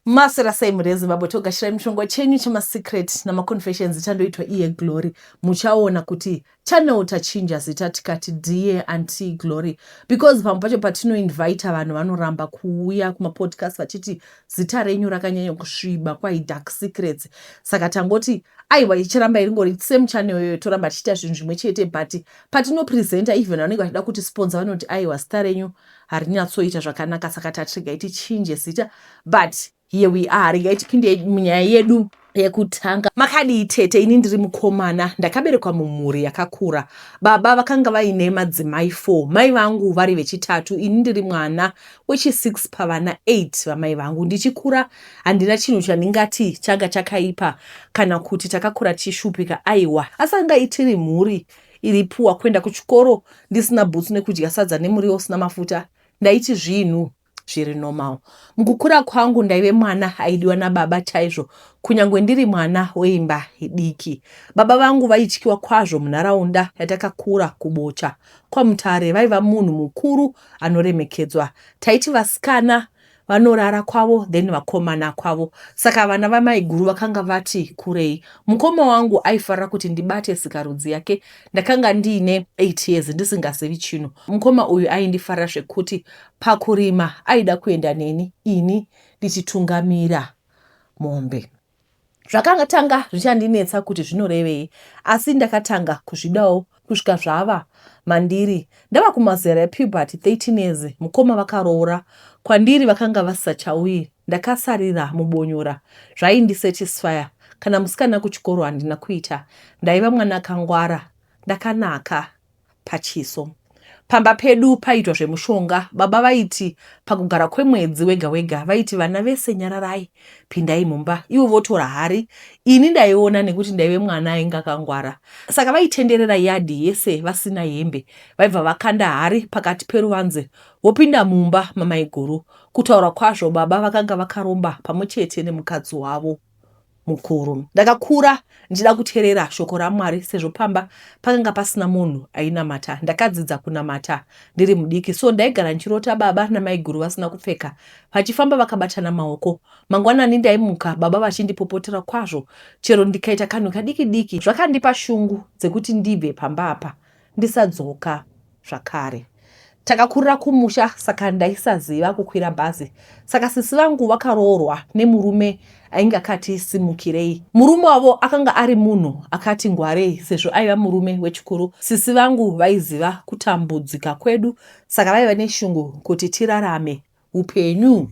Maswera sei mhuri yeZimbabwe, togashirai muchirongwa chenyu chemasecret namaconfessions chandoitwa iye Glory. Muchaona kuti channel tachinja zita tikati Dear Auntie Glory because pamwe pacho patinoinvita vanhu vanoramba kuuya kumapodcast vachiti zita renyu rakanyanya kusviba kwai dark secrets. Saka tangoti aiwa ichiramba iringori same channel iyoyo, toramba tichiita zvinhu zvimwe chete, but patinopresenta even vanenge vachida kuti sponsor vanoti aiwa zita renyu harinyatsoita zvakanaka, saka tati regai tichinje zita. But here we are, regai tipinde munyaya yedu yekutanga. Makadii tete? Ini ndiri mukomana, ndakaberekwa mumhuri yakakura. Baba vakanga vaine madzimai 4, mai vangu vari vechitatu. Ini ndiri mwana wechi6 pavana 8 vamai vangu. Ndichikura handina chinhu chandingati changa chakaipa kana kuti takakura tichishupika, aiwa, asi anga itiri mhuri iri puwa. Kuenda kuchikoro ndisina bhutsu nekudya sadza nemuriwo usina mafuta ndaiti zvinhu zviri normal. Mukukura kwangu ndaive mwana aidiwa nababa chaizvo, kunyange ndiri mwana weimba diki. Baba vangu vaityiwa kwazvo munharaunda yatakakura kuBocha kwaMutare. Vaiva munhu mukuru anoremekedzwa. Taiti vasikana vanorara kwavo then vakomana kwavo, saka vana vamaiguru vakanga vati kurei. Mukoma wangu aifarira kuti ndibate sikarudzi yake. Ndakanga ndiine 8 years, ndisingazivi chinhu. Mukoma uyu aindifarira zvekuti pakurima aida kuenda neni, ini ndichitungamira mombe. Zvakanga tanga zvichandinetsa kuti zvinorevei, asi ndakatanga kuzvidawo kusvika zvava mandiri. Ndava kumazera epuberty, 13 years, mukoma vakaroora. Kwandiri vakanga vasisachauyi, ndakasarira mubonyora. Zvaindisatisfya. Kana musikana kuchikoro handina kuita. Ndaiva mwana akangwara, ndakanaka pachiso. Pamba pedu paiitwa zvemushonga. Baba vaiti pakugara kwemwedzi wega wega vaiti vana vese nyararai, pindai mumba, ivo votora hari. Ini ndaiona nekuti ndaive mwana ainge akangwara. Saka vaitenderera yadhi yese vasina hembe. Vaibva vakanda hari pakati peruvanze vopinda mumba mamaiguru. Kutaura kwazvo baba vakanga vakaromba pamwe chete nemukadzi wavo mukuru. Ndakakura ndichida kuterera shoko raMwari sezvo pamba pakanga pasina munhu ainamata. Ndakadzidza kunamata ndiri mudiki, so ndaigara ndichirota baba namaiguru vasina kupfeka vachifamba vakabatana maoko. Mangwanani ndaimuka baba vachindipopotera kwazvo chero ndikaita kanhu kadiki diki. Zvakandipa shungu dzekuti ndibve pamba apa ndisadzoka zvakare. Takakurira kumusha saka ndaisaziva kukwira bhazi. Saka sisi vangu vakaroorwa nemurume ainge akati simukirei. Murume wavo akanga ari munhu akati ngwarei sezvo aiva murume wechikuru. Sisi vangu vaiziva kutambudzika kwedu saka vaiva neshungu kuti tirarame upenyu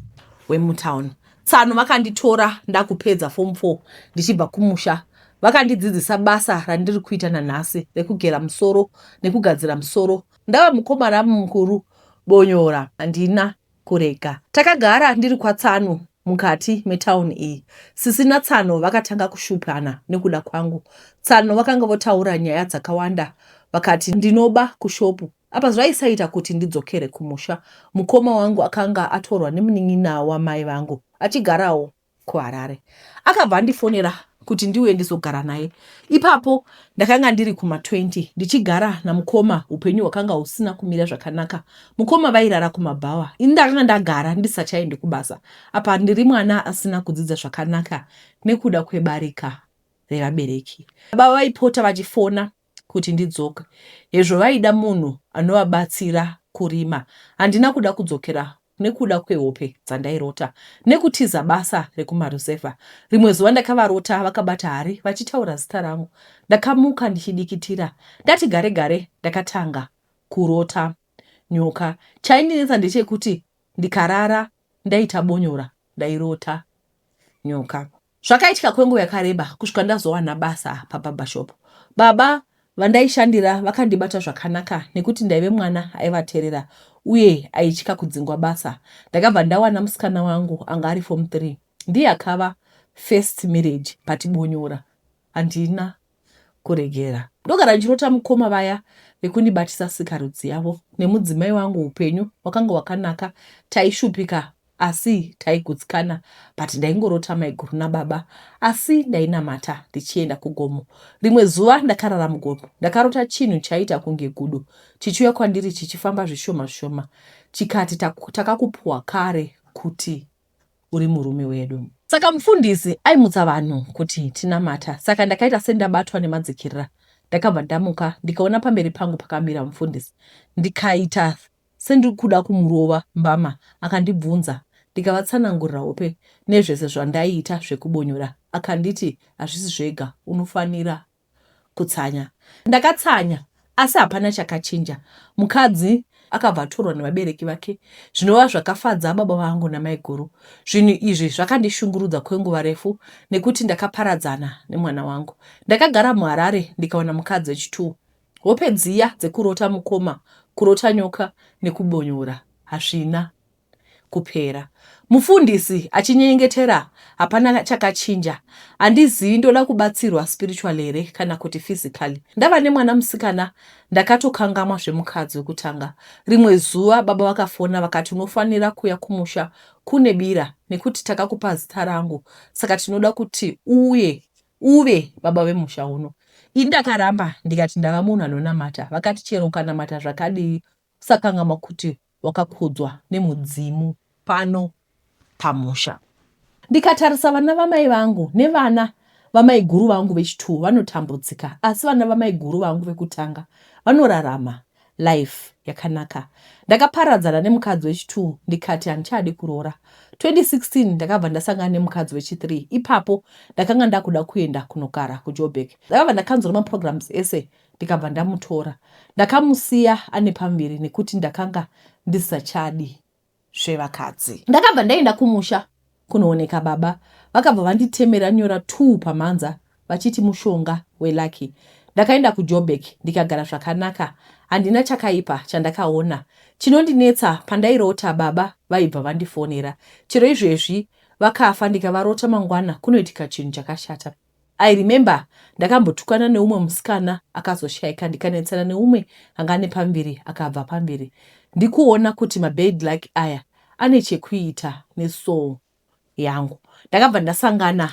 hwemutown. Tsano vakanditora ndakupedza form 4 ndichibva kumusha. Vakandidzidzisa basa randiri kuita nanhasi rekugera musoro nekugadzira musoro. Ndava mukomana mukuru bonyora handina kurega. Takagara ndiri kwaTsano mukati metown iyi. Sisi naTsano vakatanga kushupana nekuda kwangu. Tsano vakanga votaura nyaya dzakawanda vakati ndinoba kushopu. Apa zvaisaita kuti ndidzokere kumusha. Mukoma wangu akanga atorwa nemunin'ina wamai vangu achigarawo kuHarare. Akabva andifonera kuti ndiuye ndizogara naye. Ipapo ndakanga ndiri kuma 20 ndichigara namukoma, upenyu hwakanga husina kumira zvakanaka. Mukoma vairara kumabhawa, ini ndakanga ndagara ndisachaendi kubasa. Apa ndiri mwana asina kudzidza zvakanaka nekuda kwebarika revabereki. Baba vaipota vachifona kuti ndidzoke hezvo vaida munhu anovabatsira kurima. Handina kuda kudzokera nekuda kwehope dzandairota nekutiza basa rekumaruzevha. Rimwe zuva ndakavarota vakabata hari vachitaura zita rangu. Ndakamuka ndichidikitira. Ndati gare gare ndakatanga kurota nyoka. Chaindinetsa ndechekuti ndikarara ndaita bonyora ndairota nyoka. Zvakaitika kwenguva yakareba kusvika ndazowana basa pabarbershop. Baba vandaishandira vakandibata zvakanaka nekuti ndaive mwana aivaterera uye aitya kudzingwa basa. Ndakabva ndawana musikana wangu anga ari form 3. Ndiye akava first marriage but bonyora handina kuregera. Ndogara ndichirota mukoma vaya vekundibatisa sikarudzi yavo nemudzimai wangu. Hupenyu hwakanga hwakanaka, taishupika asi taigutsikana, but ndaingorota maiguru nababa, asi ndainamata ndichienda kugomo. Rimwe zuva ndakarara mugomo, ndakarota chinhu chaiita kunge gudo chichiuya kwandiri chichifamba zvishoma zvishoma chikati takakupuwa kare kuti uri murume wedu. Saka mufundisi aimutsa vanhu kuti tinamata saka ndakaita sendabatwa nemadzikirira. Ndakabva ndamuka ndikaona pamberi pangu pakamira mufundisi ndikaita sendiri kuda kumurova mbama akandibvunza ndikavatsanangurira hope nezvese zvandaiita zvekubonyora akanditi hazvisi zvega unofanira kutsanya. Ndakatsanya asi hapana chakachinja. Mukadzi akabva atorwa nevabereki vake zvinova zvakafadza baba vangu namaiguru. Zvinhu izvi zvakandishungurudza kwenguva refu nekuti ndakaparadzana nemwana wangu. Ndakagara muHarare ndikawana mukadzi wechituwo. Hope dziya dzekurota mukoma, kurota nyoka nekubonyora hazvina kupera. Mufundisi achinyengetera hapana chakachinja. Handizivi ndoda kubatsirwa spiritual here kana kuti physically. Ndava nemwana musikana ndakatokangamwa zvemukadzi wekutanga. Rimwe zuva baba vakafona vakati unofanira kuya kumusha kune bira nekuti takakupa zita rangu saka tinoda kuti uuye uve baba vemusha uno. Ini ndakaramba ndikati ndava munhu anonamata vakati chero ukanamata zvakadii usakangamwa kuti wakakudzwa nemudzimu pano pamusha. Ndikatarisa vana vamai vangu nevana vamaiguru vangu vechitwo vanotambudzika asi vana vamaiguru vangu vekutanga vanorarama life yakanaka. Ndakaparadzana nemukadzi wechitwo ndikati handichadi kuroora. 2016 ndakabva ndasangana nemukadzi wechithree ipapo ndakanga ndakuda kuenda kunogara kuJoburg. Ndakabva ndakanzura maprograms ese ndikabva ndamutora. Ndakamusiya ane pamuviri nekuti ndakanga ndisisachadi zvevakadzi. Ndakabva ndaenda kumusha kunooneka baba. Vakabva vanditemera nyora tuu pamhanza vachiti mushonga welucky. Ndakaenda kuJoburg ndikagara zvakanaka handina chakaipa chandakaona. Chinondinetsa pandairota baba vaibva vandifonera. Chero izvezvi vakafa ndikavarota mangwana kunoitika chinhu chakashata. I remember ndakambotukana neumwe musikana akazoshaika ndikanetsana neumwe anga ane pamuviri akabva pamuviri. Ndikuona kuti mabad luck aya ane chekuita nesoul yangu. Ndakabva ndasangana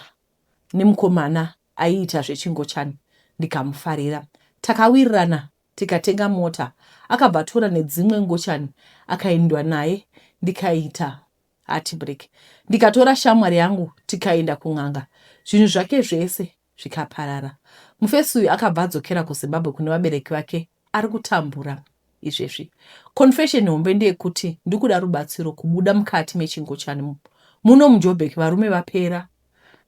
nemukomana aiita zvechingochani ndikamufarira. Takawirirana tikatenga mota akabva atora nedzimwe ngochani akaendwa naye ndikaita heartbreak ndikatora shamwari yangu tikaenda kun'anga zvinhu zvake zvese zvikaparara. Mufesi uyu akabva adzokera kuZimbabwe kune vabereki vake ari kutambura izvezvi. Confession hombe ndeyekuti ndikuda rubatsiro kubuda mukati mechingochani muno muJoburg varume vapera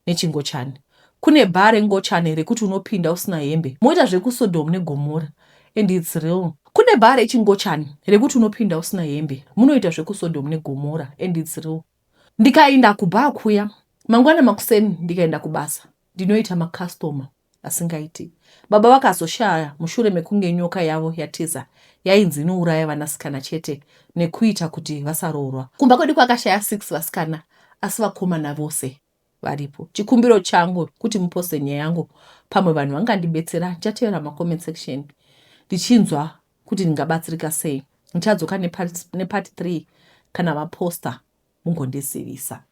nechingochani. Kune bar rengochani rekuti unopinda usina hembe moita zvekuSodom neGomora and it's real. Kune bar rechingochani rekuti unopinda usina hembe munoita zvekuSodom neGomora and it's real. Ndikaenda kubar kuya mangwana makuseni ndikaenda kubasa ndinoita macustomer asingaiti. Baba vakazoshaya mushure mekunge nyoka yavo yatiza yainzi inouraya vanasikana chete nekuita kuti vasaroorwa. Kumba kwedu kwakashaya 6 vasikana asi vakomana vose varipo. Chikumbiro changu kuti muposte nyaya yangu pamwe vanhu vangandibetsera. Ndichatevera macomment section ndichinzwa kuti ndingabatsirika sei. Ndichadzoka nepart 3 kana vaposta mungondizivisa.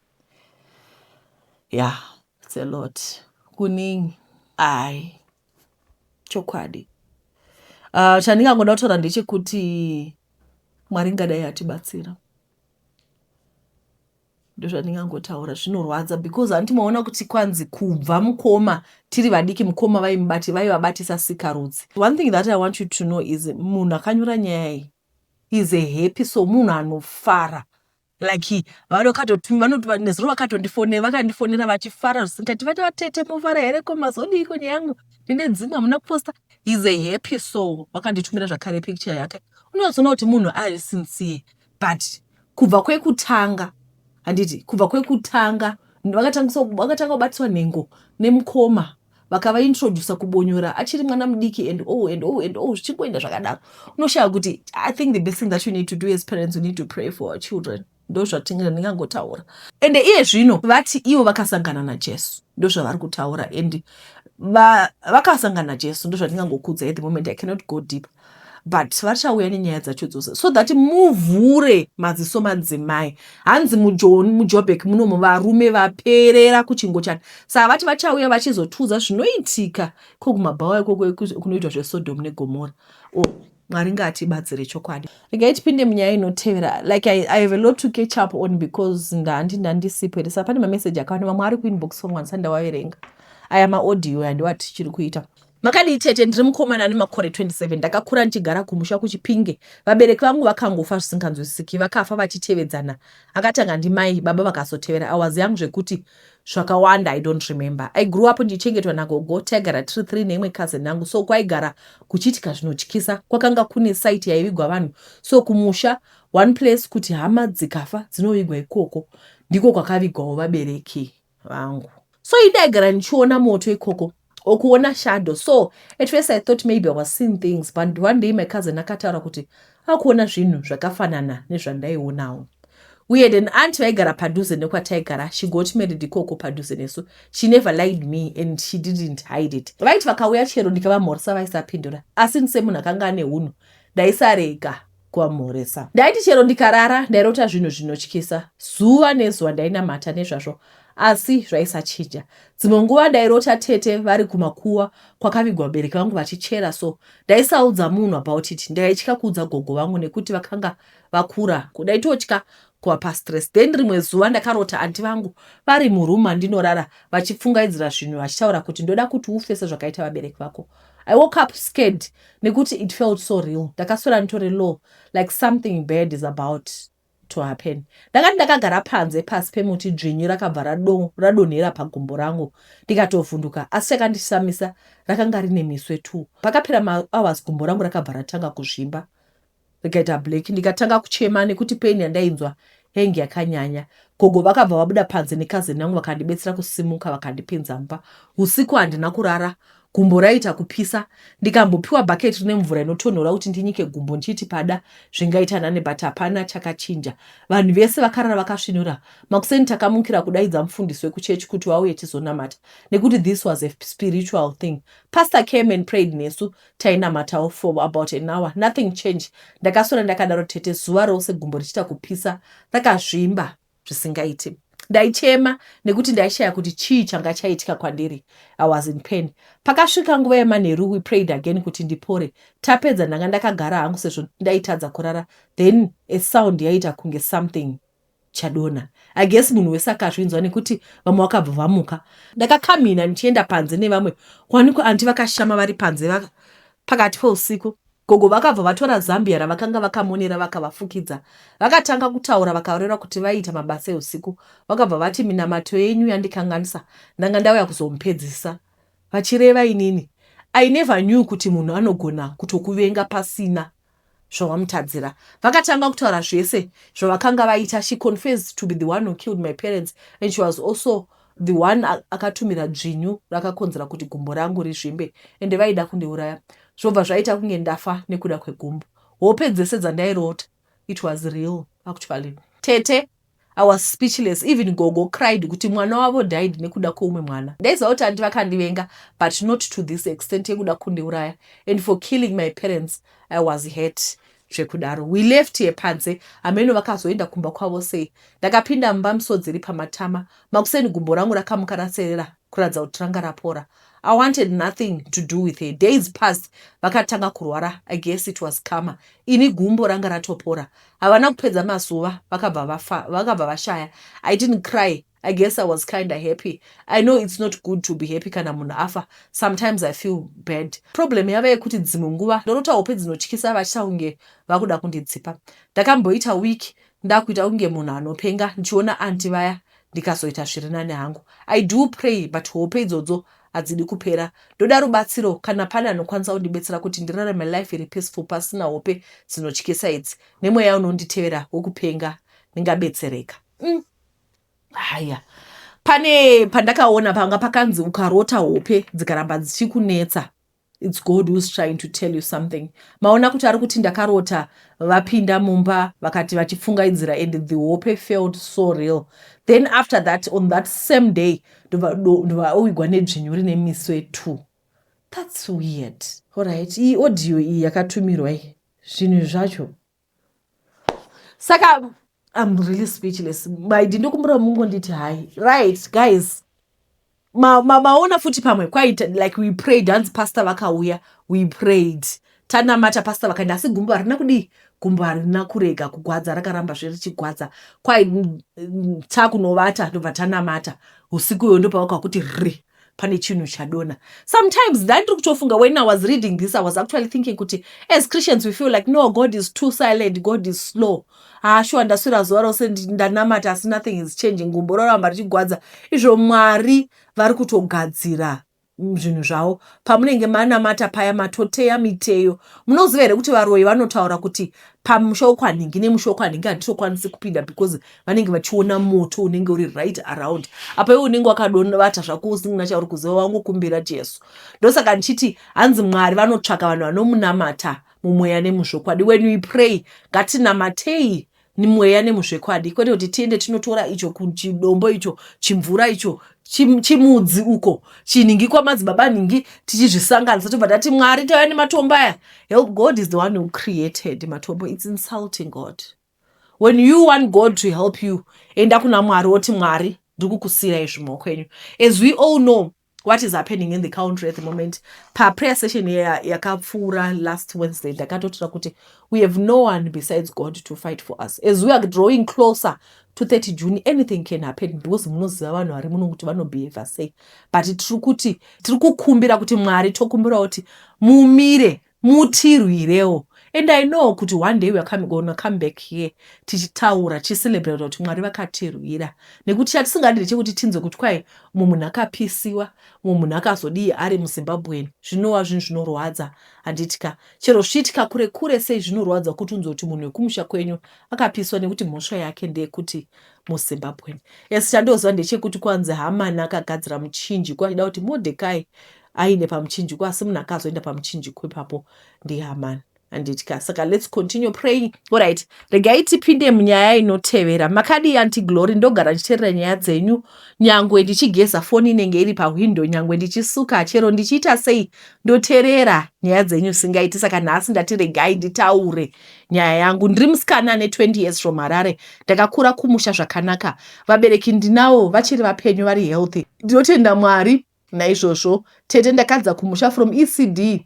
Yeah, it's a lot. Kuningi. Ai. Chokwadi. Chandingangoda kutaura ndechekuti Mwari ngadai atibatsira. Ndozvandingangotaura zvinorwadza because hanti maona kuti kwanzi kubva mukoma tiri vadiki mukoma vaimubati vaivabatisa sikarudzi. One thing that I want you to know is munhu akanyora nyaya iyi is a happy so munhu anofara like nezuro vakatondifonera vakandifonera vachifara zvisingati vati vatete mofara here ko mazodiiko nyaya yangu ndine dzimwe hamuna kuposta is a happy soul vakanditumira zvakare picture yake unozoona kuti munhu ari sincere but kubva kwekutanga handiti kubva kwekutanga vakatanga kubatiswa nhengo nemukoma vakavaintroducer kubonyora achiri mwana mudiki and oh and oh and oh zvichingoenda zvakadaro unoshaya kuti I think the best thing that you need to do as parents we need to pray for our children ndozvatingangotaura ende iye zvino vati ivo vakasangana naJesu ndozvavari kutaura and vakasangana naJesu ndozvatingangokudza at the moment I cannot go deep but vachauya nenyaya dzacho dzose so that muvhure maziso madzimai hanzi muJoburg munomu varume vaperera kuchingochani saka vati vachauya vachizotiudza zvinoitika ko kumabhawa ikoko kunoitwa zveSodom neGomora oh. Mwari ngaatibatsire chokwadi. Regai tipinde munyaya inotevera. Like I have a lot to catch up on because ndandi ndandisipo here, saka pane mameseji akawanda, mamwe ari kuinbox kwangu andisati ndawaverenga. Aya maaudio andiwa tichiri kuita. Makadii tete? Ndiri mukomana ane makore 27. Ndakakura ndichigara kumusha kuChipinge. Vabereki vangu vakangofa zvisinganzwisisiki. Vakafa vachitevedzana, akatanga ndimai, baba vakazotevera. I was young zvekuti zvakawanda I don't remember. I grew up ndichichengetwa nagogo. Taigara tiri 3 neimwe cousin yangu, so kwaigara kuchiitika zvinotyisa. Kwakanga kune site yaivigwa vanhu, so kumusha one place kuti hama dzikafa dzinovigwa ikoko. Ndiko kwakavigwawo vabereki vangu. So indaigara ndichiona moto ikoko okuona shadow. So at first I thought maybe I was seeing things, but one day my cousin akataura kuti akuona zvinhu zvakafanana nezvandaionawo. We had an aunt vaigara padhuze nekwataigara. She got married ikoko padhuze nesu. She never lied me and she didn't hide it. Vaiti vakauya, chero ndikavamhoresa vaisapindura, asi semunhu akanga ane unhu ndaisarega kuvamhoresa. Ndaiti chero ndikarara ndairota zvinhu zvinotyisa. Zuva nezuva ndainamata nezvazvo, asi zvaisachinja. Dzimwe nguva ndairota tete vari kumakuva kwakavigwa vabereki vangu vachichera. So ndaisaudza munhu about it. Ndaitya kuudza gogo vangu nekuti vakanga vakura, ndaitotya kuvapa stress. Then rimwe zuva ndakarota aunty vangu vari muroom mandinorara vachipfungaidzira zvinhu, vachitaura kuti, "Ndoda kuti ufe sezvakaita vabereki vako." I woke up scared nekuti it felt so real. Ndakaswera nditori low, like something bad is about to happen. Ndakati ndakagara panze pasi pemuti, dzvinyu rakabva radonhera pagumbo rangu, ndikatovhunduka. Asi chakandishamisa, rakanga rine miswe 2. Pakapera mahours gumbo rangu rakabva ratanga kuzvimba, rikaita black. Ndikatanga kuchema nekuti pain yandainzwa henge yakanyanya. Gogo vakabva vabuda panze necousin yangu, vakandibetsera kusimuka, vakandipinza mumba. Usiku handina kurara. Gumbo raita kupisa. Ndikambopiwa bhaketi rine mvura inotonhora kuti ndinyike gumbo, ndichiti pada zvingaita nane, but hapana chakachinja. Vanhu vese vakarara vakasvinura. Makuseni takamukira kudaidza mufundisi wekuchechi kuti vauye tizonamata, nekuti this was a spiritual thing. Pastor came and prayed nesu. Tainamatawo for about an hour. Nothing changed. Ndakaswera ndakadaro tete zuva rose, gumbo richiita kupisa, rakazvimba zvisingaiti. Ndaichema nekuti ndaishaya kuti chii changa chaitika kwandiri. I was in pain. Pakasvika nguva yemanheru, we prayed again kuti ndipore. Tapedza, ndanga ndakagara hangu sezvo ndaitadza kurara. Then a sound yaita kunge something chadonha. I guess munhu wese akazvinzwa nekuti vamwe vakabva vamuka. Ndakakamhina ndichienda panze nevamwe, kwanikwa aunty vakashama vari panze pakati peusiku. Gogo vakabva vatora zambia ravakanga vakamonera, vakavafukidza. Vakatanga kutaura, vakareva kuti vaiita mabasa eusiku. Vakabva vati, "Minamato yenyu yandikanganisa. Ndanga ndauya kuzomupedzisa," vachireva inini. I never knew kuti munhu anogona kutokuvenga pasina zvawamutadzira. Vakatanga kutaura zvese zvavakanga vaita. She confessed to be the one who killed my parents, and she was also the one akatumira dzvinyu rakakonzera kuti gumbo rangu rizvimbe, ende vaida kundiuraya. Zvobva zvaita kunge ndafa nekuda kwegumbo. Hope dzese dzandairota, it was real actually. Tete, I was speechless. Even gogo cried kuti mwana wavo died nekuda kweumwe mwana. Ndaiziva kuti aunty vakandivenga, but not to this extent yekuda kundiuraya. And for killing my parents, I was hurt zvekudaro. We left here panze. Hameno vakazoenda kumba kwavo sei. Ndakapinda mumba misodzi iri pamatama. Makuseni gumbo rangu rakamuka raserera, kuratidza kuti ranga rapora. I wanted nothing to do with her. Days passed. Vakatanga kurwara. I guess it was karma. Ini gumbo ranga ratopora. Havana kupedza mazuva, vakabva vashaya. I didn't cry. I guess I was kind of happy. I know it's not good to be happy kana munhu afa. Sometimes I feel bad. Problem yava yekuti dzimwe nguva ndorota hope dzinotyisa, vachiita kunge vakuda kundidzipa. Ndakamboita week ndakuita kunge munhu anopenga, ndichiona aunty vaya. Ndikazoita zviri nani hangu. I do pray, but hope idzodzo hadzidi kupera. Ndoda rubatsiro kana pane anokwanisa kundibetsera kuti ndirarame life iri peaceful, pasina hope dzinotyisa idzi nemweya unonditevera wekupenga. Ndingabetsereka. Haya, pane pandakaona panga pakanzi ukarota hope dzikaramba dzichikunetsa, it's God who's trying to tell you something. Maona kuti ari kuti ndakarota vapinda mumba, vakati vachipfungaidzira, and the hope felt so real. Then after that, on that same day, ndobva nedzvinyu rine miswe 2. That's weird. Alright, iyi audio iyi yakatumirwa iyi, zvinhu zvacho saka I'm really speechless. Maidi ndokumbura mungonditi hai. Right guys, maona ma, futi pamwe kwaita like we prayed. Hanzi pastor vakauya, we prayed. Tanamata, pastor vakaenda, asi gumbo harina kudii? Gumbo harina kurega kugwadza, rakaramba zve richigwadza. Kwai takunovata, ndobva tanamata usiku iwo, ndopavaka kuti ri pane chinhu chadona. Sometimes ndandiri kutofunga, when I was reading this, I was actually thinking kuti as Christians we feel like, no, God is too silent, God is slow. Ah, sure, ndaswera zuva rose ndanamata, asi nothing is changing, gumbo roramba richigwadza. Izvo Mwari vari kutogadzira zvinhu zvavo. Pamunenge manamata paya, matoteya miteyo. Munoziva here kuti varoyi vanotaura kuti pamusha wekwanhingi nemusha wekwanhingi handitokwanisi kupinda, because vanenge vachiona moto unenge uri right around apa? Iwe unenge wakadovata zvako, usina chauri kuziva, wangokumbira Jesu. Ndosaka ndichiti hanzi Mwari vanotsvaka vanhu vanomunamata mumweya nemuzvokwadi. When we pray, ngatinamatei mweya nemuzvekwadi, kwete kuti tiende tinotora icho kuchidombo, icho chimvura, icho chimudzi, uko chinhingi kwamadzibaba nhingi, tichizvisanganisa, tobva tati, "Mwari, tauya nematombo aya, help." God is the one who created matombo. It's insulting God. When you want God to help you, enda kuna Mwari woti, "Mwari, ndiri kukusiyirai zvimaoko enyu." As we all know what is happening in the country at the moment, paprayer session yakapfuura last Wednesday, ndakatotora kuti we have no one besides God to fight for us. As we are drawing closer to 30 June, anything can happen, because munoziva vanhu vari muno kuti vanobehava sei. But tiri kuti tiri kukumbira kuti Mwari, tokumbira kuti mumire mutirwirewo. And I know kuti one day we are gonna come back here tichitaura, tichicelebrata kuti Mwari vakatirwira, nekuti chatisingadi ndechekuti tinzwe kuti kwai mumwe munhu akapisiwa, mumwe munhu akazodii ari muZimbabweni, zvinova zvinhu zvinorwadza, handitika? Chero zvichiitika kure kure sei, zvinorwadza kuti unzwe kuti munhu wekumusha kwenyu akapiswa nekuti mhosva yake ndeyekuti muZimbabweni. Asi chandoziva ndechekuti kwanzi Hamani akagadzira muchinjiko achida kuti Modhekai aine pamuchinjiko, asi munhu akazoenda pamuchinjiko ipapo ndiHamani, handitya? Saka let's continue praying. Alright, regai tipinde munyaya inotevera. "Makadii, Auntie Glory? Ndogara ndichiteerera nyaya dzenyu, nyangwe ndichigeza foni inenge iri pahwindo, nyangwe ndichisuka, chero ndichiita sei, ndoteerera nyaya dzenyu singaiti. Saka nhasi ndati regai nditaure nyaya yangu. Ndiri musikana ane 20 years from Harare. Ndakakura kumusha zvakanaka. Vabereki ndinavo, vachiri vapenyu, vari healthy. Ndinotenda Mwari naizvozvo. Tete, ndakadza kumusha from ECD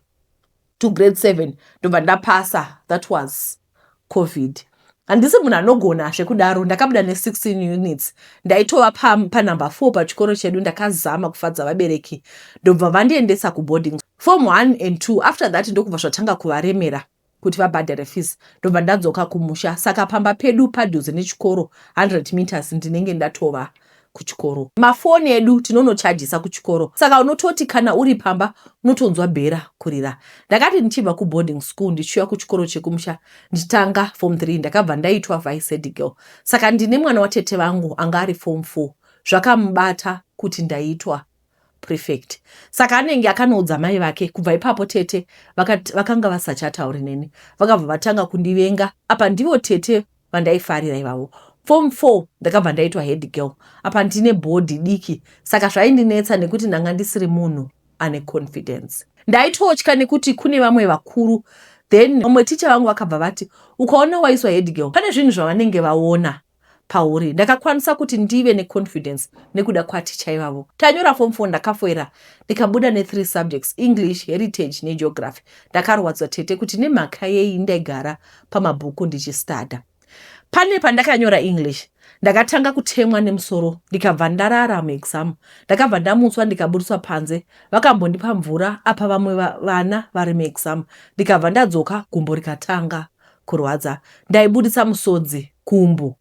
to grade 7, ndobva ndapasa. That was COVID. Handisi munhu anogona zvekudaro. Ndakabuda ne16 units. Ndaitova panumber 4 pachikoro chedu. Ndakazama kufadza vabereki, ndobva vandiendesa kuboarding form 1 and 2. After that ndokubva zvatanga kuvaremera kuti vabhadhare fees, ndobva ndadzoka kumusha. Saka pamba pedu padhuze nechikoro, 100 meters ndinenge ndatova kuchikoro. Mafoni edu tinonochajisa kuchikoro, saka unototi kana uri pamba unotonzwa bhera kurira. Ndakati ndichibva kuboarding school ndichiuya kuchikoro chekumusha ndichitanga form 3, ndakabva ndaitwa vice head girl. Saka ndine mwana watete vangu anga ari form 4. Zvakamubata kuti ndaitwa prefect, saka anenge akanoudza mai vake. Kubva ipapo tete vakanga vasachatauri neni, vakabva vatanga kundivenga. Apa ndivo tete vandaifarira ivavo. Form 4 ndakabva ndaitwa head girl. Apa ndine bhodhi diki, saka zvaindinetsa nekuti ndanga ndisiri munhu ane confidence. Ndaitotya nekuti kune vamwe vakuru. Then vamwe ticha vangu vakabva vati, 'Ukaona waiswa head girl, pane zvinhu zvavanenge vaona pauri.' Ndakakwanisa kuti ndive neconfidence nekuda kwaticha ivavo. Tanyora form 4, ndakafoira, ndikabuda ne3 subjects, English, Heritage neGeography. Ndakarwadzwa, tete, kuti nemhaka yei ndaigara pamabhuku ndichistada. Pane pandakanyora English, ndakatanga kutemwa nemusoro, ndikabva ndarara muexam. Ndakabva ndamutswa, ndikaburiswa panze, vakambondipa mvura, apa vamwe vana vari muexam. Ndikabva ndadzoka, gumbo rikatanga kurwadza. Ndaibudisa musodzi, gumbo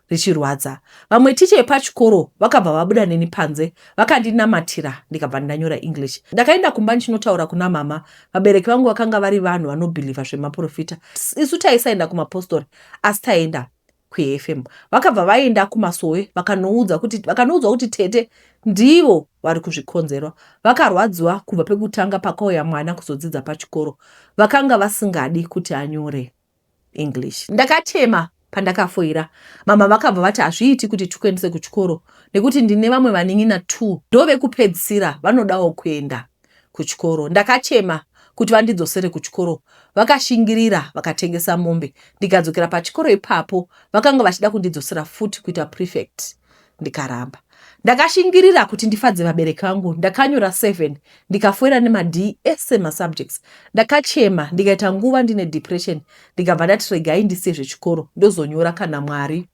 richirwadza. Vamwe ticha vepachikoro vakabva vabuda neni panze, vakandinamatira, ndikabva ndanyora English. Ndakaenda kumba ndichinotaura kuna mama. Vabereki vangu vakanga vari vanhu vanobhilivha zvemaprofita. Isu taisaenda kumapostori, asi taienda kuFM. Vakabva vaenda kumasowe, vakanoudzwa kuti tete ndivo vari kuzvikonzerwa. Vakarwadziwa. Kubva pekutanga pakauya mwana kuzodzidza pachikoro, vakanga vasingadi kuti anyore English. Ndakachema pandakafoira. Mama vakabva vati hazviiti kuti tikuendese kuchikoro nekuti ndine vamwe vanin'ina 2, ndovekupedzisira, vanodawo kuenda kuchikoro. Ndakachema kuti vandidzosere kuchikoro. Vakashingirira, vakatengesa mombe, ndikadzokera pachikoro ipapo. Vakanga vachida kundidzosera futi kuita prefect, ndikaramba. Ndakashingirira kuti ndifadze vabereki vangu. Ndakanyora 7 ndikafoira nemaD ese masubjects. Ndakachema ndikaita nguva ndine depression ndikabva ndati regai ndisiye zvechikoro ndozonyora kana Mwari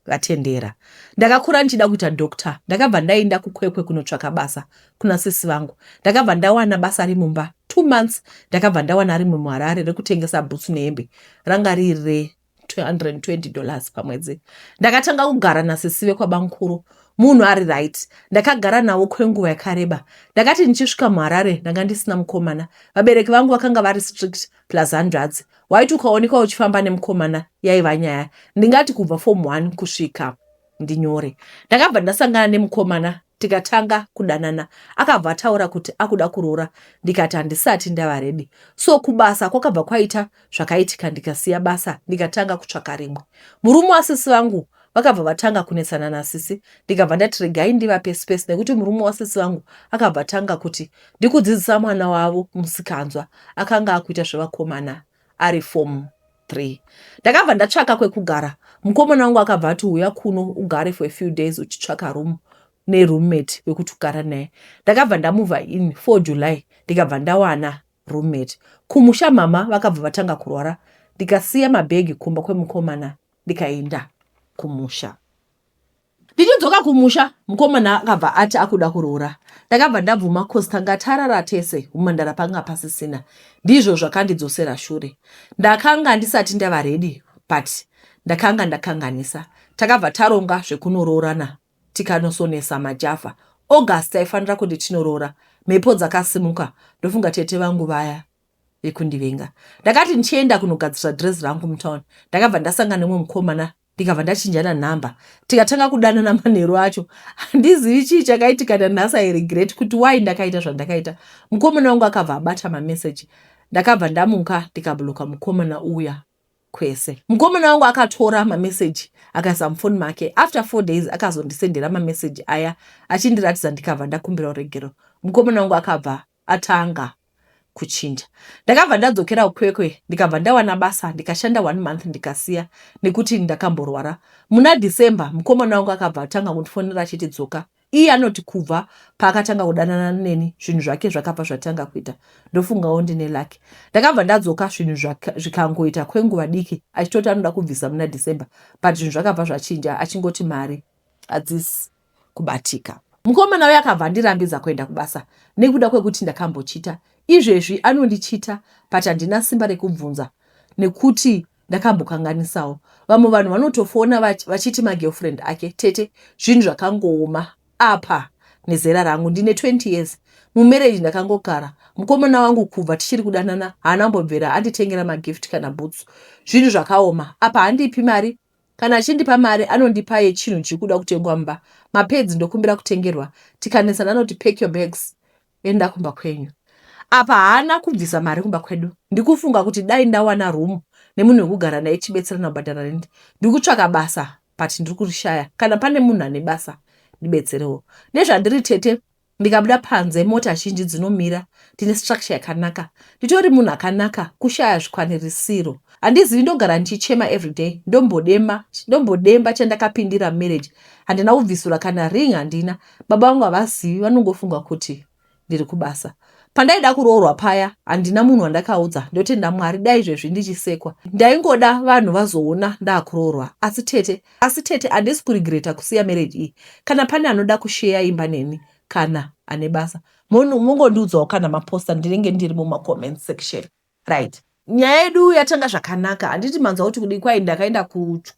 vatendera. Ndakakura ndichida kuita doctor. Ndakabva ndaenda kuKwekwe kunotsvaka basa kuna sisi vangu. Ndakabva ndawana basa remumba. 2 months ndakabva ndawana rimwe muHarare rekutengesa bhutsu nehembe. Ranga riri re $220 pamwedzi. Ndakatanga kugara nasisi vekwabankuru, munhu ari right. Ndakagara navo kwenguva yakareba. Ndakati ndichisvika muHarare ndanga ndisina mukomana. Vabereki vangu vakanga vari strict plus hanzvadzi. Waiti ukaonekwa uchifamba nemukomana yaiva nyaya. Ndingati kubva form 1 kusvika ndinyore. Ndakabva ndasangana nemukomana tikatanga kudanana. Akabva ataura kuti akuda kuroora ndikati handisati ndava ready. So kubasa kwakabva kwaita zvakaitika ndikasiya basa ndikatanga kutsvaka rimwe. Murume wasisi vangu vakabva vatanga kunetsana nasisi ndikabva ndati regai ndivape space nekuti murume wasisi vangu akabva atanga kuti ndikudzidzisa mwana wavo musikanzwa akanga akuita zvevakomana ari form 3. Ndakabva ndatsvaka kwekugara. Mukomana wangu akabva ati uya kuno ugare for a few days uchitsvaka room neroommate wekuti ugara naye. Ndakabva ndamuvha in 4 July ndikabva ndawana roommate. Kumusha mama vakabva vatanga kurwara ndikasiya mabhegi kumba kwemukomana ndikaenda kumusha. Ndichidzoka kumusha mukomana akabva ati akuda kuroora. Ndakabva ndabvuma cause tanga tarara tese humhandara panga pasisina. Ndizvo zvakandidzosera shure. Ndakanga ndisati ndava ready but ndakanga ndakanganisa. Takabva taronga zvekunoroorana tikanosonesa majavha. August taifanira kuti tinoroora. Mhepo dzakasimuka ndofunga tete vangu vaya vekundivenga. Ndakati ndichienda kunogadzirisa dress rangu mutown ndakabva ndasangana nemumwe mukomana ndikabva ndachinjana nhamba tikatanga kudanana manheru acho. Handizivi chii chakaitika nanhasi. I regret kuti why ndakaita zvandakaita. Mukomana wangu akabva abata mameseji. Ndakabva ndamuka ndikabloka mukomana uya kwese. Mukomana wangu akatora mameseji akaisa mufoni make. After 4 days akazondisendera mameseji aya achindiratidza ndikabva ndakumbira uregero. Mukomana wangu akabva atanga kuchinja. Ndakabva ndadzokera kuKwekwe ndikabva ndawana basa ndikashanda one month ndikasiya nekuti ndakamborwara. Muna December mukomana wangu akabva atanga kundifonera achiti dzoka. Iye anoti kubva paakatanga kudanana neni zvinhu zvake zvakabva zvatanga kuita. Ndofungawo ndine lucky. Ndakabva ndadzoka zvinhu zvikangoita kwenguva diki achitoti anoda kubvisa muna December but zvinhu zvakabva zvachinja achingoti mari hadzisi kubatika. Mukomana uya akabva andirambidza kuenda kubasa nekuda kwekuti ndakambochita. Izvezvi anondichita but handina simba rekubvunza nekuti ndakambokanganisawo. Vamwe vanhu vanotofona vachiti magirlfriend ake. Tete, zvinhu zvakangooma apa nezera rangu. Ndine 20 years mumarriage ndakangogara. Mukomana wangu kubva tichiri kudanana haana kumbobvira anditengera magift kana boots. Zvinhu zvakaoma apa handipi mari. Kana achindipa mari anondipa yechinhu chiri kuda kutengwa mumba. Mapedzi ndokumbira kutengerwa. Tikanetsana anoti pack your bags enda kumba kwenyu. Apa haana kubvisa mari kumba kwedu. Ndikufunga kuti dai ndawana room nemunhu wekugara naye tichibetserana kubhadhara rent. Ndikutsvaka basa but ndiri kurishaya. Kana pane munhu ane basa ndibetserewo. Nezvandiri tete ndikabuda panze mota zhinji dzinomira. Ndine structure yakanaka. Nditori munhu akanaka kushaya zvikwanirisiro. Handizivi ndogara ndichichema everyday. Ndombodemba ndombodemba chandakapindira mumarriage. Handina kubvisura kana ring handina. Baba vangu havazivi vanongofunga kuti ndiri kubasa. Pandaida kuroorwa paya handina munhu wandakaudza. Ndotenda Mwari dai izvezvi ndichisekwa. Ndaingoda vanhu vazoona ndakuroorwa. Asi tete asi tete handisi kuregreta kusiya marriage iyi. Kana pane anoda kusheya imba neni kana ane basa mongondiudzawo kana maposta ndinenge ndiri mumacomment section. Right. Nyaya yedu yatanga zvakanaka. Handiti manzwa kuti kudi kwai ndakaenda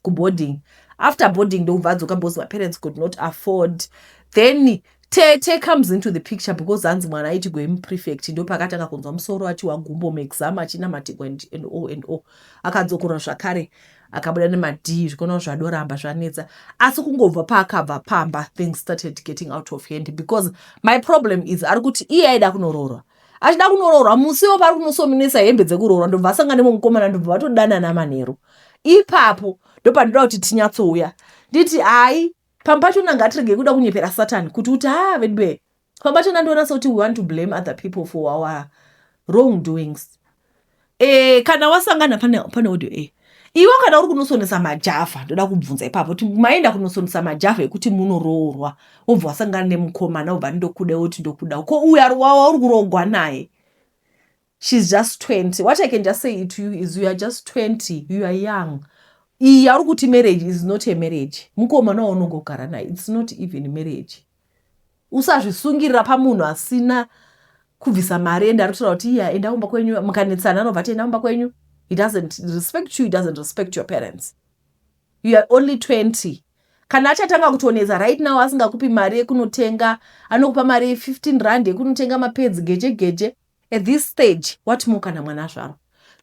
kuboarding. After boarding ndokubva adzoka because my parents could not afford. Then tete comes into the picture because hanzi mwana aiti prefect ndopakatanga kunzwa musoro achiwa gumbo muexam achinamatirwa and all and all. Akadzokorora zvakare akabuda nemaD zvikuona zvadoramba zvanetsa. Asi kungobva paakabva pamba things started getting out of hand because my problem is ari kuti iye aida kunoroorwa. Achida kunoroorwa musiwo pari kunosominesa hembe dzekuroorwa ndobva asangana nemukomana ndobva vatodanana manheru. Ipapo ndopandinoda kuti tinyatsouya. Nditi hai pamwe pachona ngatirege kuda kunyepera Satan kuti uti ha veduwe. Pamwe pachona ndoona sekuti we want to blame other people for our wrong doings. Kana wasangana pane audio. Iwe kana uri kunosonesa majavha, ndoda kubvunza ipapo kuti maenda kunosonesa majavha ekuti munoroorwa, wobva wasangana nemukomana wobva ndokuda woti ndokuda, ko uyo ari wauri kuroogwa naye, she's just 20. What I can just say to you is you are just 20, you are young. Iyi yauri kuti marriage is not a marriage. Mukomana waunongogara naye, it's not even marriage. Usazvisungirira pamunhu asina kubvisa mari ende ari kutaura kuti iya enda kumba kwenyu, mukanetsana anobva ati enda kumba kwenyu. He doesn't respect you, he doesn't respect your parents. You are only 20. Kana achatanga kutonetsa right now asingakupi mari yekunotenga, anokupa mari ye15 rand yekunotenga mapedzi geje geje. At this stage, what more kana mwana azvarwa?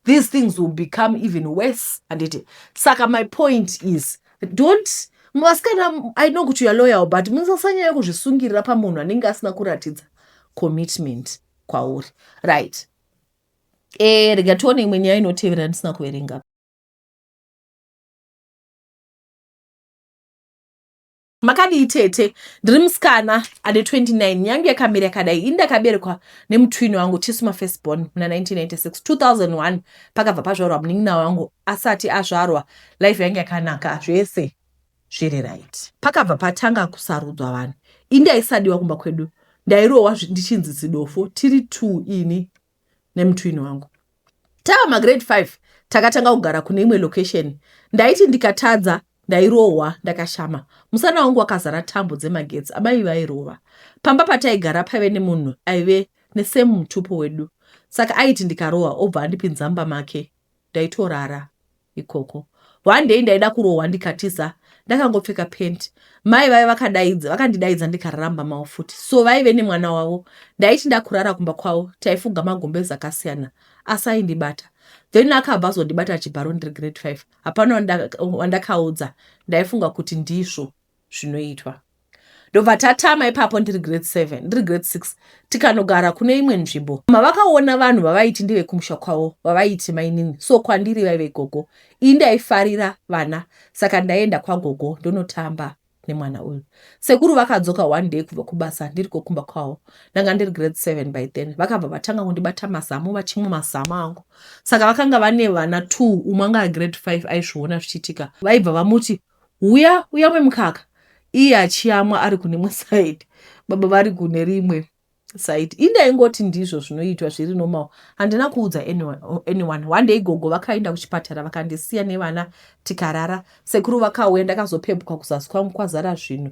These things will become even worse, handiti? Saka my point is, don't, vasikana, I know kuti you are loyal, but musasanyanya kuzvisungirira pamunhu anenge asina kuratidza commitment kwauri, right? Rega tione imwe nyaya inotevera ndisina kuverenga. Makadii tete? Ndiri musikana ane 29, nyange yakamira yakadai. Ini ndakaberekwa nemutwini wangu, tisu mafirstborn, muna 1996. 2001 pakabva pazvarwa munin'ina wangu. Asati azvarwa life yange yakanaka, zvese zviri right. Pakabva patanga kusarudzwa vanhu, ini ndaisadiwa kumba kwedu, ndairohwa ndichinzi zidofo. Tiri two, ini nemutwini wangu. Tava magrade 5 takatanga kugara kune imwe location. Ndaiti ndikatadza ndairohwa ndakashama, musana wangu wakazara tambo dzemagetsi, amai vairova. Pamba pataigara paive nemunhu aive nesame mutupo wedu, saka aiti ndikarohwa obva andipinza mumba make, ndaitorara ikoko. One day ndaida kurohwa ndikatiza ndakangopfeka penti. Mai vaive vakadaidza, vakandidaidza ndikarara mumba mavo futi. So vaive nemwana wavo. Ndaiti ndakurara kumba kwavo taifuga magumbezi akasiyana, asi aindibata. Then akabva azondibata chibharo ndiri grade 5. Hapana wandakaudza, ndaifunga kuti ndizvo zvinoitwa. Ndobva tatama ipapo ndiri grade 7, ndiri grade 6, tikanogara kune imwe nzvimbo. Mavakaona vanhu vavaiti ndevekumusha kwavo, vavaiti mainini, so kwandiri vaive gogo. Ini ndaifarira vana, saka ndaienda kwagogo ndonotamba nemwana uyu. Sekuru vakadzoka one day kubva kubasa ndiriko kumba kwavo. Ndanga ndiri grade 7 by then. Vakabva vatanga kundibata mazamu, vachimwa mazamu angu. Saka vakanga vane vana 2, umwe anga ari grade 5 aizviona zvichiitika. Vaibva vamuti uya uyamwe mukaka, iye achiyamwa ari kune imwe side, baba vari kune rimwe side. Ini ndaingoti ndizvo zvinoitwa, zviri normal. Handina kuudza anyone. One day gogo vakaenda kuchipatara vakandisiya nevana tikarara. Sekuru vakauya, ndakazopepuka kuzasi kwangu kwazara zvinhu,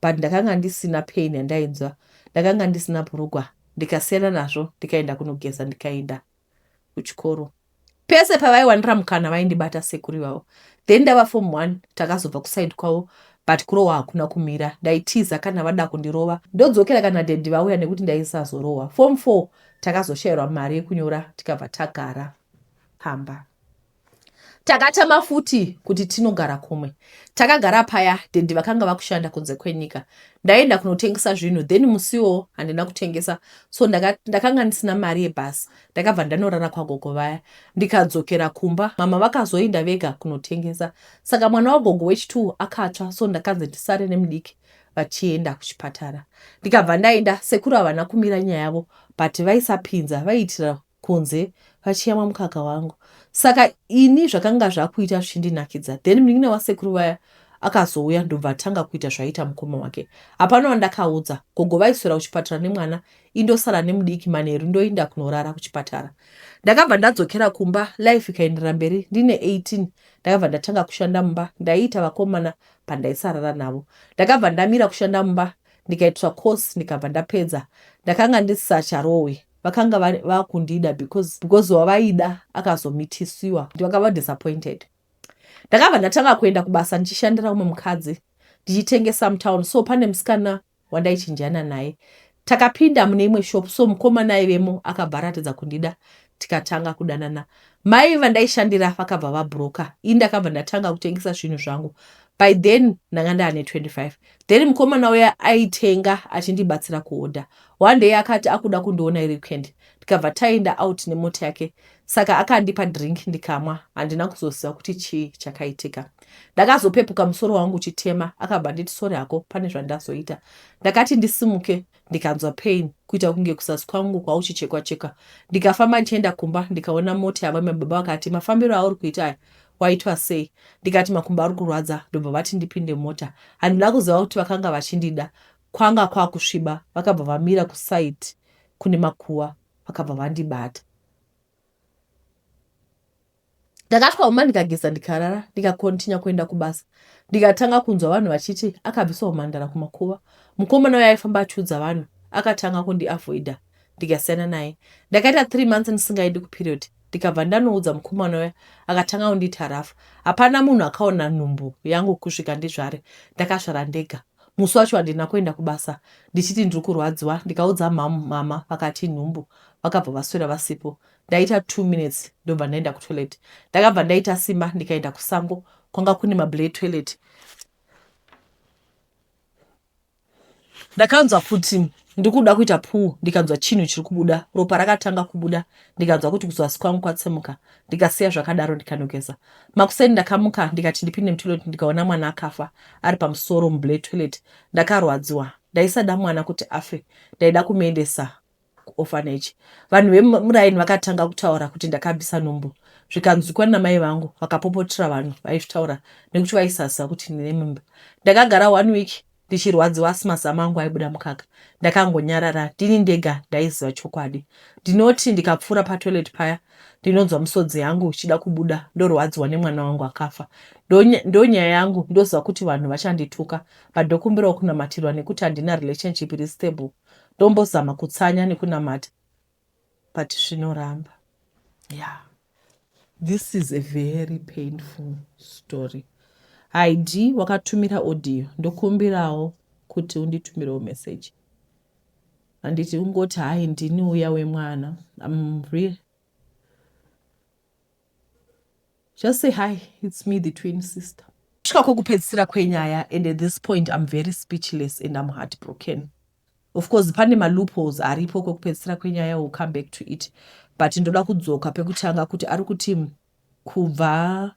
but ndakanga ndisina pain yandainzwa, ndakanga ndisina bhurugwa. Ndikasiyana nazvo, ndikaenda kunogeza, ndikaenda kuchikoro. Pese pavaiwanira mukana vaindibata sekuru ivavo. Then ndava form 1 takazobva kuside kwavo, but kurohwa hakuna kumira. Ndaitiza kana vada kundirova, ndodzokera kana daddy vauya nekuti ndaisazorohwa. Form 4 takazoshayirwa mari yekunyora, tikabva tagara pamba. Takatama futi kuti tinogara kumwe. Takagara paya, daddy vakanga vakushanda kunze kwenyika. Ndaenda kunotengesa zvinhu, then musiwo handina kutengesa, so ndakanga ndisina mari yebhasi. Ndakabva ndanorara kwagogo vaya, ndikadzokera kumba. Mama vakazoenda vega kunotengesa, saka mwana wagogo wechi2 akatsva, so ndakanzi ndisare nemudiki vachienda kuchipatara. Ndikabva ndaenda. Sekuru havana kumira nyaya yavo, but vaisapinza, vaiitira kunze vachiyamwa mukaka wangu. Saka ini zvakanga zvakuita zvichindinakidza. Then munin'ina wasekuru vaya akazouya, ndobva atanga kuita zvaiita mukoma wake. Hapana wandakaudza. Gogo vaiswera kuchipatara nemwana, indosara nemudiki, manheru ndoenda kunorara kuchipatara. Ndakabva ndadzokera kumba, life ikaenderera mberi. Ndine 18 ndakabva ndatanga kushanda mumba. Ndaiita vakomana pandaisarara navo. Ndakabva ndamira kushanda mumba, ndikaitiswa course, ndikabva ndapedza. Ndakanga ndisisacharohwi. Vakanga vakundida because wavaida akazomitisiwa, vakava disappointed. Ndakabva ndatanga kuenda kubasa ndichishandira umwe mukadzi, ndichitengesa mutown. So pane musikana wandaichinjana naye, takapinda mune imwe shop, so mukomana aivemo akabva aratidza kundida, tikatanga kudanana. Mai vandaishandira vakabva vabroka, ini ndakabva ndatanga kutengesa zvinhu zvangu. By then ndanga ndaane 25. Then mukomana uya aitenga achindibatsira kuodha. One day akati akuda kundiona iri weekend, ndikabva taenda out nemota yake. Saka akandipa drink ndikamwa, handina kuzoziva kuti chii chakaitika. Ndakazopepuka musoro wangu uchitema. Akabva nditi sorry hako pane zvandazoita. Ndakati ndisimuke ndikanzwa pain kuita kunge kusasi kwangu kwauchichekwa chekwa. Ndikafamba ndichienda kumba, ndikaona mota yavamwe baba. Vakati mafambiro auri kuita aya Waitwa sei? Ndikati makumbo ari kurwadza ndobva vati ndipinde mota. Handina kuziva kuti vakanga vachindida. Kwanga kwakusviba vakabva vamira kuside kune makuva vakabva vandibata. Ndakasvika kumba ndikageza ndikarara ndikakontinya kuenda kubasa. Ndikatanga kunzwa vanhu vachiti akabviswa humhandara kumakuva. Mukomana uya aifamba achiudza vanhu akatanga kundiavoider ndikasiyana naye. Ndakaita 3 months ndisingaendi kuperiod ndikabva ndanoudza mukomana uya akatanga kundiita rough. Hapana munhu akaona nhumbu yangu kusvika ndizvare. Ndakazvara ndega. Musi wacho handina kuenda kubasa ndichiti ndiri kurwadziwa ndikaudza mama vakati inhumbu vakabva vaswera vasipo. Ndaita 2 minutes ndobva ndaenda kutoilet. Ndakabva ndaita simba ndikaenda kusango kwanga kune mablay toilet. Ndakanzwa kuti ndikuda kuita puu ndikanzwa chinhu chiri kubuda. Ropa rakatanga kubuda ndikanzwa kuti kuzasi kwangu kwatsemuka ndikasiya zvakadaro ndikanogeza. Makuseni ndakamuka ndikati ndipinde mutoilet ndikaona mwana akafa ari pamusoro mublay toilet. Ndakarwadziwa. Ndaisada mwana kuti afe ndaida kumuendesa kuorphanage. Vanhu vemuraini vakatanga kutaura kuti ndakabvisa nhumbu zvikanzwikwa namai vangu vakapopotera vanhu vaizvitaura nekuti vaisaziva kuti ndine mimba. Ndakagara one week ndichirwadziwa asi mazamu angu aibuda mukaka. Ndakangonyarara ndini ndega ndaiziva chokwadi. Ndinoti ndikapfuura patoilet paya ndinonzwa misodzi yangu ichida kubuda ndorwadziwa nemwana wangu akafa. Ndonyaya yangu ndoziva kuti vanhu vachandituka but ndokumbirawo kunamatirwa nekuti handina relationship iri stable. Ndombozama kutsanya nekunamata but zvinoramba. Yeah. This is a very painful story. Haidi wakatumira audio ndokumbirawo kuti unditumirewo message. Handiti ungoti hayi ndini uya wemwana. I'm real. Just say hi, it's me the twin sister. Kusvika kwekupedzisira kwenyaya and at this point I'm very speechless and I'm heartbroken. Of course pane maloopholes aripo kwekupedzisira kwenyaya will come back to it but ndoda kudzoka pekutanga kuti ari kuti kubva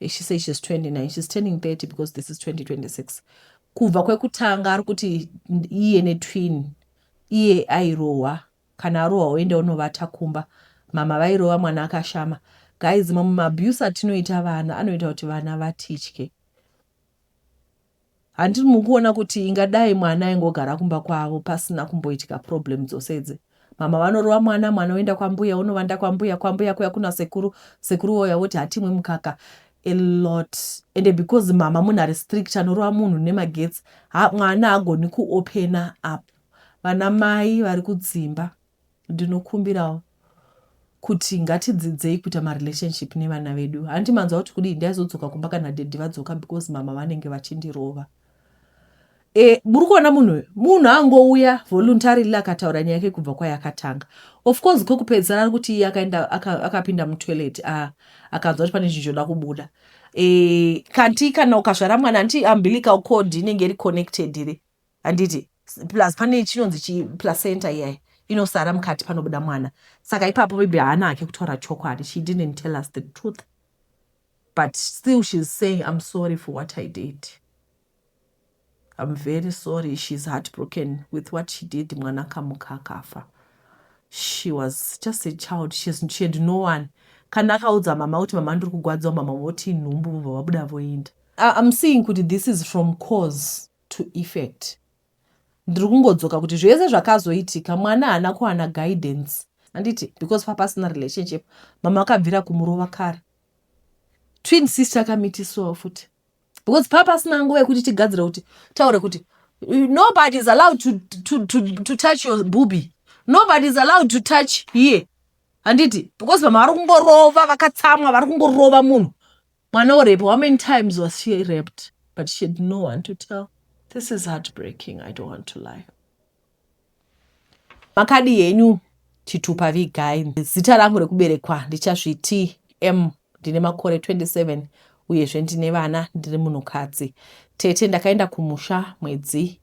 she says she's 29 she's turning 30 because this is 2026 kubva kwekutanga ari kuti iye netwin iye airohwa Kana arohwa oenda onovata kumba. Mhamha vairova mwana akashama. Guys mamwe maabuse atinoita vana anoita kuti vana vatitye. Handiti mukuona kuti ingadai mwana aingogara kumba kwavo pasina kumboitika problem dzose idzi. Mhamha vanorova mwana, mwana oenda kwambuya onovanda kwambuya, kwambuya kuya kuna sekuru, sekuru vouya voti hatimwi mukaka. A lot. Ende because mhamha munhu ari strict anorova munhu nemagetsi, ha, mwana haagoni kuopena up. Vana mai vari kudzimba ndinokumbirawo kuti ngatidzidzei kuita marelationship nevana vedu. Hanti manzwa kuti kudii ndaizodzoka kumba kana daddy vadzoka because mama vanenge vachindirova. E, muri kuona munhu uyu munhu angouya voluntarily akataura nyaya yake kubva kwayakatanga. Of course kwekupedzisira ari kuti iye akaenda akapinda aka mutoilet akanzwa kuti pane chinhu choda kubuda. E, kanti kana ukazvara mwana hanti umbilical cord inenge iri connected iri handiti plus pane chinonzi chiplacenta iyai inosara mukati panobuda mwana saka ipapo maybe haana hake kutaura chokwadi she didn't tell us the truth but still she's saying i'm sorry for what i did i'm very sorry she's heartbroken with what she did mwana akamuka akafa she was just a child She's, she had no one kana akaudza mama kuti mama ndiri kugwadziwa mama voti nhumbu vobva vabuda voenda I'm seeing kuti this is from cause to effect ndiri kungodzoka kuti zvese zvakazoitika mwana haana kuwana guidance handiti because papasina relationship mama akabvira kumurova kare twin sister akamitisiwawo futi because papasina nguva yekuti tigadzire kuti taure kuti nobody is allowed to, to, to, to touch your booby nobody is allowed to touch here handiti because mama vari kungorova vakatsamwa vari kungorova munhu Mwana worape, how many times was she raped? But she had no one to tell. This is heartbreaking, I don't want to lie. Makadi henyu chitupa vigai. Zita rangu rekuberekwa ndichazviti M ndine makore 27 uyezve ndine vana ndiri munhukadzi. Tete ndakaenda kumusha mwedzi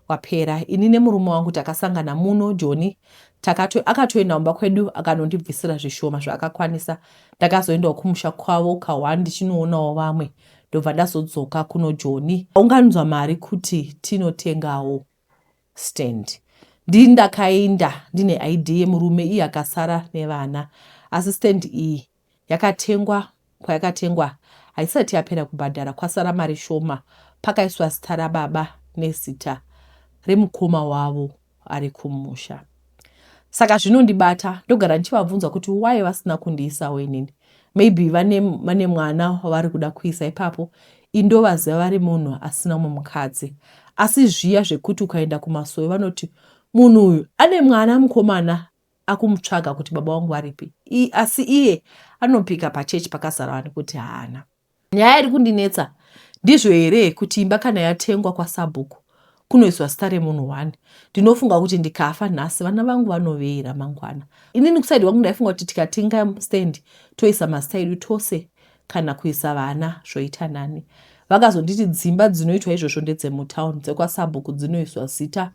wapera. Ini nemurume wangu takasangana muno Joni takato akatoenda kumba kwedu akanondibvisira zvishoma zvaakakwanisa. Ndakazoendawo kumusha kwavo ka1 ndichinoonawo vamwe ndobva ndazodzoka kuno Joni. Unganzwa mari kuti tinotengawo stand. Ndini ndakaenda ndine ID yemurume iye akasara nevana. Asi stand iyi yakatengwa. kwayakatengwa haisati yapera kubhadhara kwasara mari shoma pakaiswa zita rababa nezita remukoma wavo ari kumusha. Saka zvinondibata ndogara ndichivabvunza kuti why vasina kundiisawo inini maybe vane, vane mwana wavari kuda kuisa ipapo indovaziva vari munhu asina umwe mukadzi asi zviya zvekuti ukaenda kumasowe vanoti munhu uyu ane mwana mukomana akumutsvaga kuti baba vangu varipi asi iye anopika pachechi pakazara vanhu kuti haana. Nyaya iri kundinetsa ndizvo here kuti imba kana yatengwa kwasabhuku kunoiswa zita remunhu one. Ndinofunga kuti ndikafa nhasi vana vangu vanovei ramangwana. Inini kusaidi kwangu ndaifunga kuti tikatenga stand toisa mazita edu tose kana kuisa vana zvoita nani. Vakazonditi dzimba dzinoitwa izvozvo ndedzemutown dzekwasabhuku dzinoiswa zita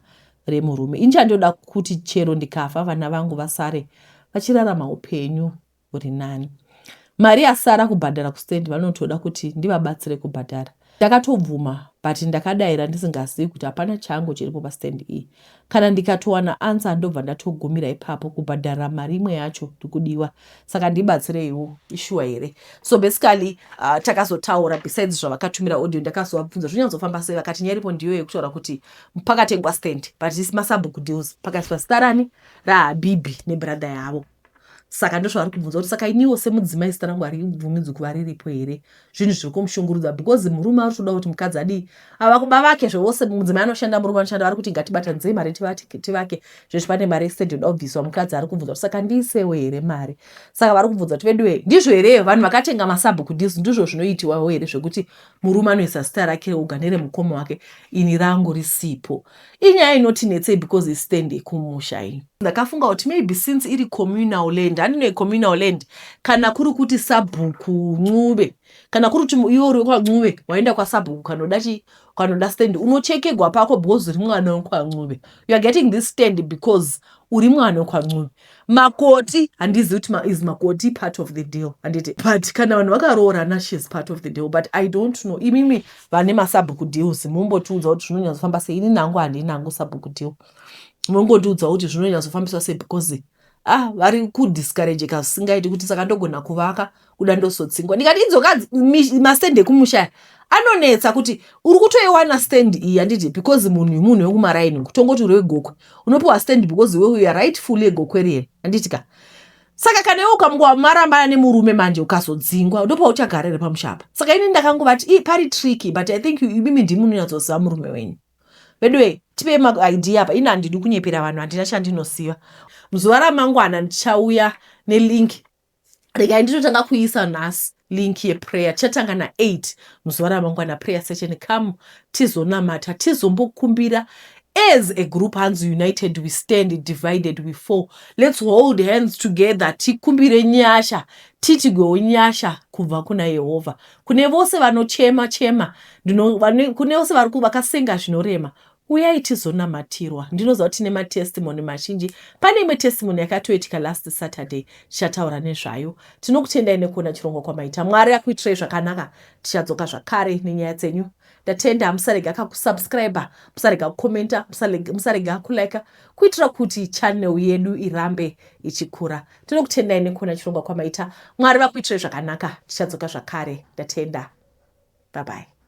remurume. Ini chandoda kuti chero ndikafa vana vangu vasare vachirarama upenyu huri nani. Mari yasara kubhadhara kustand vanotoda kuti ndivabatsire kubhadhara. Ndakatobvuma but ndakadaira ndisingazivi kuti hapana changu chiripo pastand iyi. Kana ndikatowana answer ndobva ndatogumira ipapo kubhadhara mari imwe yacho ndikudiwa. Saka ndibatsireiwo ishuwa here? So basically takazotaura besides zvavakatumira audio ndakazovabvunza zvinyanzofamba sei vakati nyaya iripo ndiyo yekutaura kuti pakatengwa stand but isi masabhuku deals pakaiswa zita rani rahabibhi nebrother yavo saka ndozvavari kubvunza kuti saka iniwo semudzimai zita rangu haribvumidzwi kuva riripo here zvinhu zviri kumushungurudza because murume ari kutoda kuti mukadzi adii ava kuba vake zvevose mudzimai anoshanda murume anoshanda vari kuti ngatibatanidzei mari tivake zvezvi pane mari yestand yoda kubviswa mukadzi ari kubvunza kuti saka ndiisewo here mari saka vari kubvunza kuti veduwe ndizvo here vanhu vakatenga masabhuku deals ndizvo zvinoitiwawo here zvekuti murume anoisa zita rake oga neremukoma wake ini rangu risipo inyaya inotinetsei because istand yekumusha iyi ndakafunga kuti maybe since iri communal land handinoe communal land kana kuri kuti sabhuku ncube kana kuri kuti iwe uri kwancube waenda kwasabhuku kanoda chi kanoda stand unochekegwa pako because uri mwana wekwancube you are getting this stand because uri mwana wekwancube Makoti handizivi kuti ma, is makoti part of the deal handiti but kana vanhu vakaroorana shes part of the deal but I don't know imimi vane masabhuku deals mumbotiudza kuti zvinonyatsofamba sei ini nangu handina hangu sabhuku deal mongotiudza kuti zvinonyatsofambiswa sei because ah vari kudiscourageka zvisingaiti kuti saka ndogona kuvaka kuda ndosotsingwa ndikati idzoka mastand ekumusha anonetsa kuti uri kutoiwana stand iyi handiti because munhu munhu wekumaraini kutongoti uri wegokwe unopiwa stand because iwe you are rightfully egokwe riye handiti ka saka kana iwe ukamungova marambana nemurume manje ukazodzingwa ndopauchagara here pamusha apa saka ini ndakangovati pari tricky but i think imimi ndimi munonyatsoziva murume wenyu veduwe tipei maidea apa ini handidi kunyepera vanhu handina chandinosiva muzuva ramangwana ndichauya nelink regai nditotanga kuisa nhasi link yeprayer tichatanga na8 muzuva ramangwana prayer session come tizonamata tizombokumbira as a group hanzi united we stand divided we fall let's hold hands together tikumbire nyasha titigwewo nyasha kubva kuna yehovha kune vose vanochema chema kune vose vari vakasenga zvinorema Uyai tizonamatirwa. Ndinoziva kuti tine matestimony mazhinji. Pane imwe testimony yakatoitika last Saturday. Tichataura nezvayo. Tinokutendai nekuona chirongwa kwamaita. Mwari akuitirei zvakanaka. Tichadzoka zvakare nenyaya dzenyu. Ndatenda musarega kakusubscriber, musarega kukomenta, musarega kulike kuitira kuti channel yedu irambe ichikura. Tinokutendai nekuona chirongwa kwamaita. Mwari vakuitirei zvakanaka. Tichadzoka zvakare. Ndatenda. Bye bye.